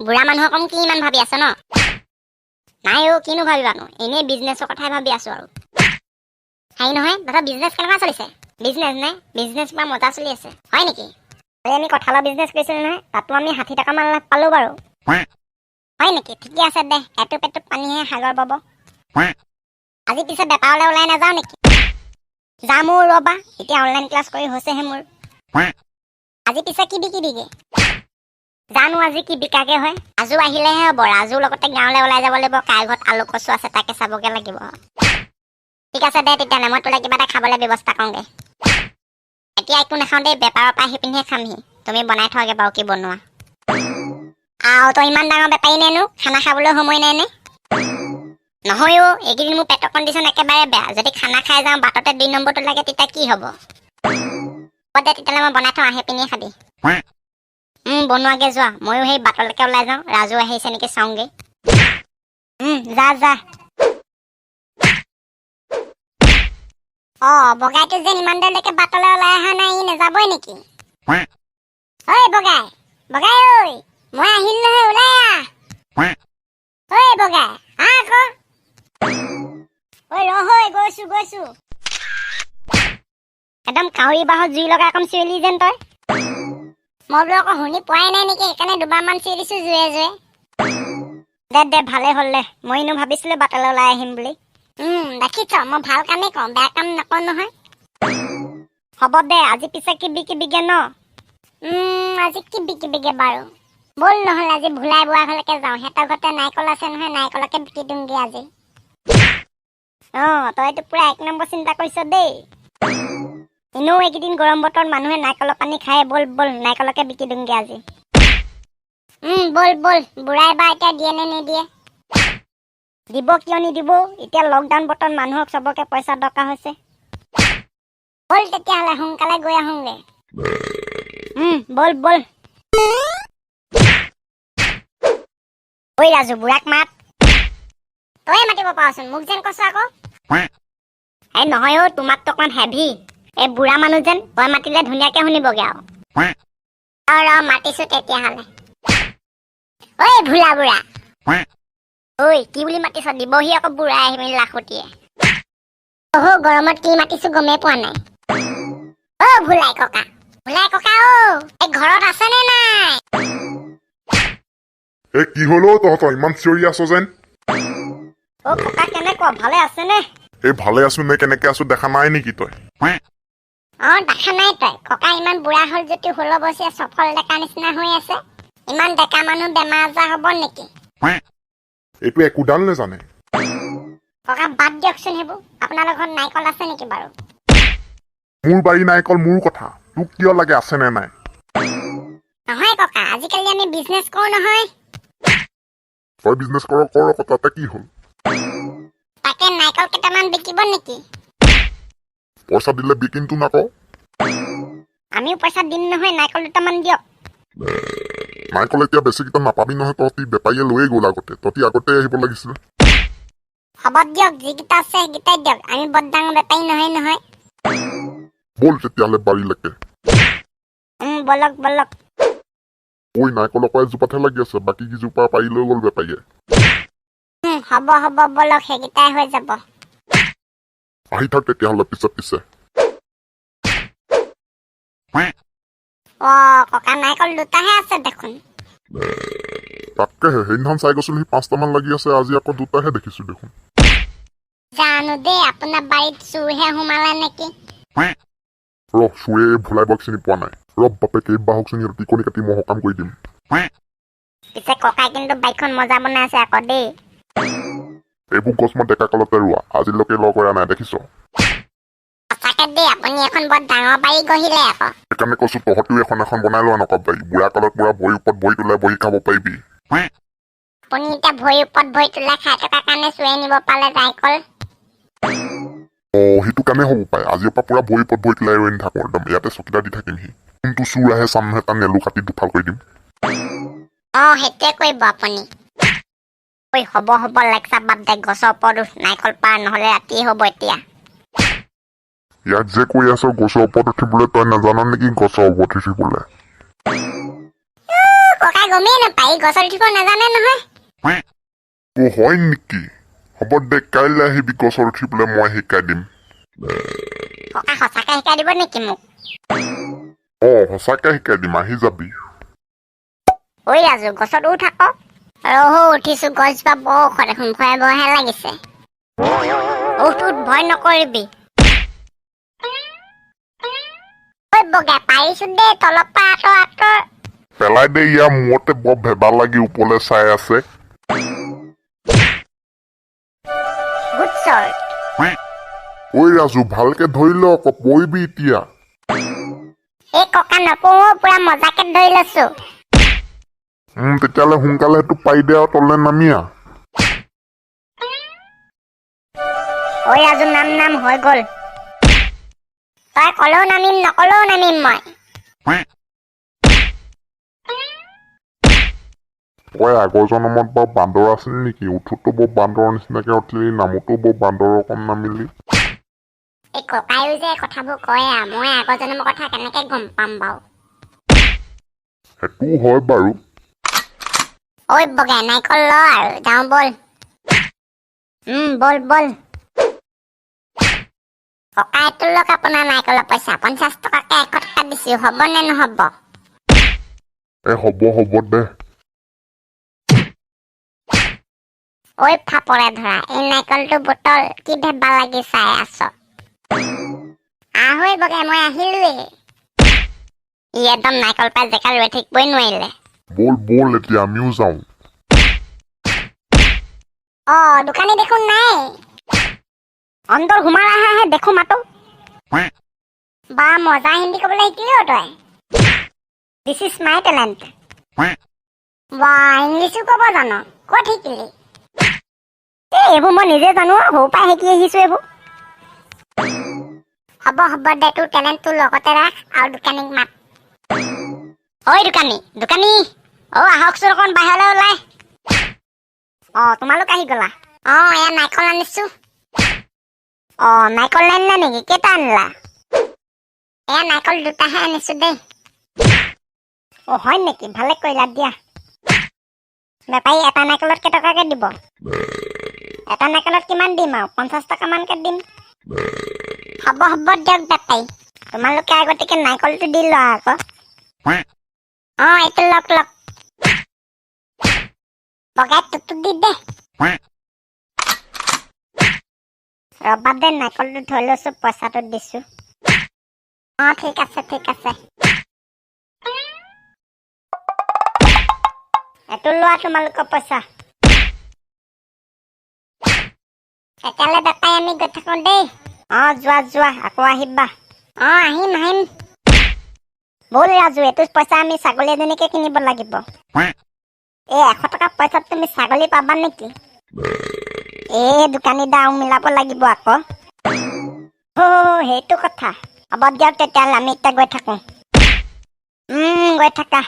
বুঢ়া মানুহৰ কম কি ইমান ভাবি আছ ন? নাই অ', কিনো ভাবিবানো, এনেই বিজনেছৰ কথাই ভাবি আছো আৰু। হেৰি নহয় দাদা, বিজনেছ কেনেকুৱা চলিছে? বিজনেছ নে? বিজনেছ পুৰা মজা চলি আছে। হয় নেকি? কালি আমি কঁঠালৰ বিজনেছ কৰিছিলো নহয়, তাতো আমি 60 টকামান লাভ পালো বাৰু। হয় নেকি? ঠিকে আছে দে, এটোপ এটোপ পানীহে সাগৰ বব। আজি পিছে বেপাৰলৈ ওলাই নাযাওঁ নেকি? যাম অ', ৰ'বা, এতিয়া অনলাইন ক্লাছ কৰি হৈছেহে মোৰ। আজি পিছে কি বিকিবিগে? জানো আজি কি বিকাগে হয়। ৰাজু আহিলেহে হ'ব। ৰাজুৰ লগতে গাঁৱলৈ ওলাই যাব লাগিব। কাৰ ঘৰত আলু কচু আছে তাকে চাবগে লাগিব। ঠিক আছে দে তেতিয়াহ'লে, মই তোলৈ কিবা এটা খাবলৈ ব্যৱস্থা কৰোঁগে। এতিয়া একো নাখাওঁ দেই, বেপাৰৰ পৰা আহি পিনিহে খামহি। তুমি বনাই থোৱাগে বাৰু কি বনোৱা। আৰু তই ইমান ডাঙৰ বেপাৰী নেনো, খানা খাবলৈ সময় নাই নে? নহয় অ', এইকেইদিন মোৰ পেটৰ কণ্ডিশ্যন একেবাৰে বেয়া। যদি খানা খাই যাওঁ, বাটতে 2 নম্বৰটো লাগে, তেতিয়া কি হ'ব? হ'ব দে তেতিয়াহ'লে, মই বনাই থওঁ, আহি পিনিয়ে খাবি। বনোৱাগে যোৱা, ময়ো সেই বাটলৈকে ওলাই যাওঁ। ৰাজু আহিছে নেকি চাওঁগে। যা যা। অ, বগাইটো যেন ইমান দেৰিলৈকে বাটলৈ ওলাই অহা নাই, ই নাযাবই নেকি? ঐ বগাই, বগাই ঐ, মই আহিল নহয়, ওলাই আহ। ঐ বগাই, আহ আকৌ। ঐ ৰহ ঐ, গৈছো গৈছো। একদম কাউৰী বাঁহত জুই লগা কম চিঞৰিলি যেন তই। মই বোলো আকৌ শুনি পোৱাই নাই নেকি, সেইকাৰণে দুবাৰমান চিঞৰিছো জোৰে জোৰে। দে দে, ভালে হ'ল দে। মই এনেও ভাবিছিলো বাটলৈ ওলাই আহিম বুলি। দেখিছ, মই ভাল কামেই কওঁ, বেয়া কাম নকওঁ নহয়। হ'ব দে, আজি পিছে কি বিকিবিগে ন? আজি কি বিকিবিগে বাৰু? ব'ল নহ'লে আজি ভোলাই বুঢ়া ঘৰলৈকে যাওঁ। সিহঁতৰ ঘৰতে নাৰিকল আছে নহয়, নাৰিকলকে বিকি দিওঁগে আজি। অ, তইতো পুৰা এক নম্বৰ চিন্তা কৰিছ দেই। এনেও এইকেইদিন গৰম বতৰত মানুহে নাৰিকলৰ পানী খায়। ব'ল ব'ল, নাৰিকলকে বিকি দিওঁগে আজি। ব'ল ব'ল। বুঢ়াই বা এতিয়া দিয়ে নে নিদিয়ে? দিব, কিয় নিদিব? এতিয়া লকডাউন বতৰত মানুহক চবকে পইচা দৰকাৰ হৈছে। ব'ল তেতিয়াহ'লে সোনকালে গৈ আহোঁগে। ব'ল ব'ল। ঐ ৰাজু, বুঢ়াক মাত। তয়ে মাতিব পাৰচোন, মোক যেন কৈছ আকৌ। এই নহয় অ', তোমাকতো অকণমান হেভি। এই বুঢ়া মানুহ যেন, তই মাতিলে ধুনীয়াকে শুনিবগে আৰু। ৰ ৰ, মাতিছো তেতিয়াহ'লে। ঐ ভোলা বুঢ়া। ঐ, কি বুলি মাতিছ? দিবহি আকৌ বুঢ়াই আহি পিনি লাখুটিয়ে। অহ, গৰমত কি মাতিছো গমেই পোৱা নাই। অ ভোলাই ককা, ভোলাই ককা অ, এই ঘৰত আছেনে নাই? এ কি হ'ল অ' তহঁতৰ, ইমান চিঞৰি আছ যেন? অ ককা, কেনেকুৱা, ভালে আছেনে? এই ভালে আছো নে কেনেকে আছো দেখা নাই নেকি তই? অ, দেখা নাই তই। ককা ইমান বুঢ়া হ'ল যদিও 16 বছৰীয়া চফল ডেকা নিচিনা হৈ আছে। ইমান ডেকা মানুহ বেমাৰ আজাৰ হ'ব নেকি? এইটো একোডাল নেজানে। ককা, বাদ দিয়কচোন সেইবোৰ। আপোনালোকৰ ঘৰত নাৰিকল আছে নেকি বাৰু? মোৰ বাৰী নাৰিকল, মোৰ কথা, তোক কিয় লাগে আছে নে নাই? নহয় ককা, আজিকালি আমি বিজনেছ কৰোঁ নহয়। তই বিজনেছ কৰ কৰ আকৌ, তাতে কি হ'ল? তাকে নাৰিকল কেইটামান বিকিব নেকি? পইচা দিলে বিকিমতো নাক। আমিও পইচা দিম নহয়, নাৰিকল দুটামান দিয়ক। নাৰিকল এতিয়া বেছিকেইটা নাপাবি নহয় তহঁতি, বেপাৰীয়ে লৈয়ে গ'ল আগতে। তহঁতি আগতে আহিব লাগিছিল। হ'ব দিয়ক, যিকেইটা আছে সেইকেইটাই দিয়ক। আমি বৰ ডাঙৰ বেপাৰী নহয় নহয়। ব'ল তেতিয়াহ'লে বাৰীলৈকে। ব'লক ব'লক। ঐ, নাৰিকল আকৌ এজোপাতহে লাগি আছে, বাকী কেইজোপা পাৰি লৈ গ'ল বেপাৰীয়ে। হ'ব হ'ব, ব'লক, সেইকেইটাই হৈ যাব। আহি থাক তেতিয়াহ'লে পিছে পিছে। অ ককা, নাৰিকল দুটাহে আছে দেখোন। তাকেহে, সেইদিনাখন চাই গৈছিলো সি 5টামান লাগি আছে, আজি আকৌ দুটাহে দেখিছো দেখোন। জানো দেই, আপোনাৰ বাৰীত চোৰহে সোমালে নেকি? ৰ, চোৰে ভোলাই বক চিনি পোৱা নাই। ৰ বাপেকে, এই বাহক চিনি টিকনি কাটি মই সকাম কৰি দিম। পিছে ককাই কিন্তু বাইকখন মজা বনাই আছে আকৌ দেই। এইবোৰ গছ মই ডেকা কালতে ৰোৱা, আজিলৈকে লগ কৰা নাই দেখিছ। সঁচাকে দেই, আপুনি এখন বৰ ডাঙৰ বাৰী গঢ়িলে আকৌ। সেইকাৰণে কৈছো, তহঁতিও এখন এখন বনাই লোৱা নকব বাৰী। বুঢ়া কালত পুৰা ভৰিৰ ওপৰত ভৰি তোলাই বহি খাব পাৰিবি। আপুনি এতিয়া ভৰিৰ ওপৰত ভৰি তোলাই খাই থকাৰ কাৰণে চোৰে নিব পালে নাৰিকল। অ, সেইটো কাৰণে হ'ব পাৰে। আজিৰ পৰা পুৰা ভৰিৰ ওপৰত ভৰি তোলাই ৰৈ নাথাকো, একদম ইয়াতে চকীদাৰ দি থাকিমহি। কোনটো চোৰ আহে চাম নহয়, তাৰ নেলু কাটি দুফাল কৰি দিম। অ, সেইটোৱে কৰিব আপুনি। ঐ, হ'ব হ'ব, লেকচাৰ বাদ দে, গছৰ ওপৰত উঠ, নাৰিকল পাৰ, নহ'লে ৰাতি হ'ব এতিয়া। ইয়াত যে কৈ আছ গছৰ ওপৰত উঠিবলৈ, তই নাজান নেকি গছৰ ওপৰত উঠিবলৈ? ককা গমেই নাপায়, ই গছত উঠিব নাজানে নহয়। অ হয় নেকি? হ'ব দে, কাইলৈ আহিবি গছত উঠি পেলাই, মই শিকাই দিম। ককা, সঁচাকে শিকাই দিব নেকি মোক? অ, সঁচাকে শিকাই দিম, আহি যাবি। ঐ ৰাজু, গছত উঠ আকৌ। ৰহো, উঠিছো। গছজোপা বৰ ওখ দেখোন, ভয় ভয়হে লাগিছে। উঠ উঠ, ভয় নকৰিবি। ঐ বগাই, পাৰিছো দেই। তলৰ পৰা আঁতৰ আঁতৰ। পেলাই দে ইয়াৰ মূৰতে, বৰ ভেবা লাগি ওপৰলৈ চাই আছে। Good shot. ঐ ৰাজু, ভালকে ধৰি ল আকৌ, পৰিবি এতিয়া। এই ককা, নপৰো, পুৰা মজাকে ধৰি লৈছো। তেতিয়াহ'লে সোনকালে সেইটো পাৰি দে আৰু তললৈ নামি আহ। ঐ ৰাজু, নাম নাম, হৈ গ'ল। তই ক'লেও নামিম, নকলেও নামিম মই। তই আগৰ জনমত বাৰু বান্দৰ আছিল নেকি? উঠোতো বৰ বান্দৰৰ নিচিনাকে উঠিলি, নামোতো বৰ বান্দৰৰ কম নামিলি। এই ককায়ো যে কথাবোৰ কয় আৰু, মই আগৰ জন্মৰ কথা কেনেকে গম পাম বাৰু? সেইটোও হয় বাৰু। ঐ বগাই, নাৰিকল ল আৰু যাওঁ ব'ল। ব'ল ব'ল। ককা, এইটো লওক আপোনাৰ নাৰিকলৰ পইচা। 50 টকাকে 100 টকা দিছো, হ'ব নে নহ'ব? এ হ'ব হ'ব দে। ঐ ফাপৰে ধৰা, এই নাৰিকলটো বুটল, কি ভেবা লাগি চাই আছ? আহৈ বগাই, মই আহিলোৱেই। ই একদম নাৰিকল পাই জেগাত ৰৈ থাকিবই নোৱাৰিলে। ব'ল ব'ল, এতিয়া আমিও যাওঁ। অ, দোকানী দেখোন নাই। অন্তৰ সোমাল, আহা আহা, দেখো মাতো। বা, মজা হিন্দী ক'বলৈ শিকিলি অ তই। This is my talent. বা, ইংলিছো ক'ব জান? ক'ত শিকিলি? এই এইবোৰ মই নিজে জানো আৰু, সৰুৰ পৰাই শিকি আহিছো এইবোৰ। হ'ব হ'ব দে, তোৰ টেলেণ্টটো লগতে ৰাখ আৰু দোকানীক মাত। ঐ দোকানী, দোকানী, অ আহকচোন অকণ বাহিৰলৈ ওলাই। অ, তোমালোক আহি গ'লা। অ, এয়া নাৰিকল আনিছো। অ, নাৰিকল আনিলা নেকি? কেইটা আনিলা? এয়া নাৰিকল দুটাহে আনিছো দেই। অ হয় নেকি? ভালে কৰিলা দিয়া। বেপাৰী, এটা নাৰিকলত কেইটকাকে দিব? এটা নাৰিকলত কিমান দিম আৰু, 50 টকামানকে দিম। হ'ব হ'ব দিয়ক বেপাৰী। তোমালোকে আগতীয়াকে নাৰিকলটো দি লোৱা আকৌ। অ, এইটো লওক লওক। বগাই, তোৰটো দি দে। ৰ'বা দে, নাৰিকলটো থৈ লৈছো, পইচাটো দিছো। অ, ঠিক আছে ঠিক আছে। এইটো লোৱা তোমালোকৰ পইচা। তেতিয়াহ'লে বেপাৰী, আমি গৈ থাকো দেই। অ, যোৱা যোৱা, আকৌ আহিবা। অ, আহিম আহিম। ব'ল ৰাজু, এইটো পইচা আমি ছাগলী এজনীকে কিনিব লাগিব। এই 100 টকা পইচাত তুমি ছাগলী পাবা নেকি? এই দোকানী দা, আৰু মিলাব লাগিব আকৌ। অ, সেইটো কথা। হ'ব দিয়ক তেতিয়াহ'লে, আমি এতিয়া গৈ থাকো। গৈ থাকা।